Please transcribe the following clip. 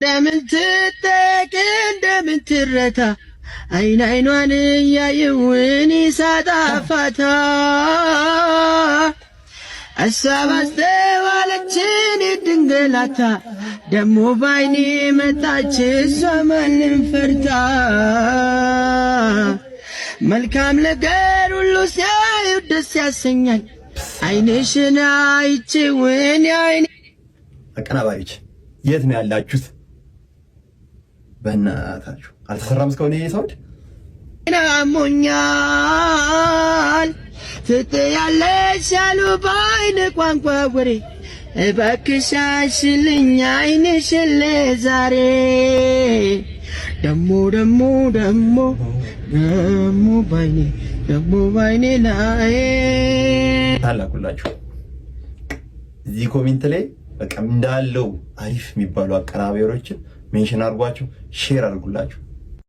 እንደምን ትጠቅ እንደምን ትረታ፣ አይን አይኗን እያየውን ሳጣፋታ፣ እሷ ባስተዋለችን ድንገላታ፣ ደሞ ባይኔ መጣች እሷ ማንም ፈርታ። መልካም ነገር ሁሉ ሲያዩ ደስ ያሰኛል። አይንሽን አይቼውን አይኔ አቀናባሪዎች የት ነው ያላችሁት? በእናታችሁ አልተሰራም እስካሁን ይሄ sound። አሞኛል። ትጥያለሽ ያሉ በአይን ቋንቋ ወሬ፣ እባክሽ አሽልኝ አይንሽን ለዛሬ። ደሞ ደሞ ደሞ ደሞ ባይኔ ደሞ ባይኔ ላይ ታላኩላችሁ እዚህ comment ላይ በቃ እንዳለው አሪፍ የሚባሉ አቀናባሪዎችን mention አድርጓቸው፣ share አድርጉላችሁ።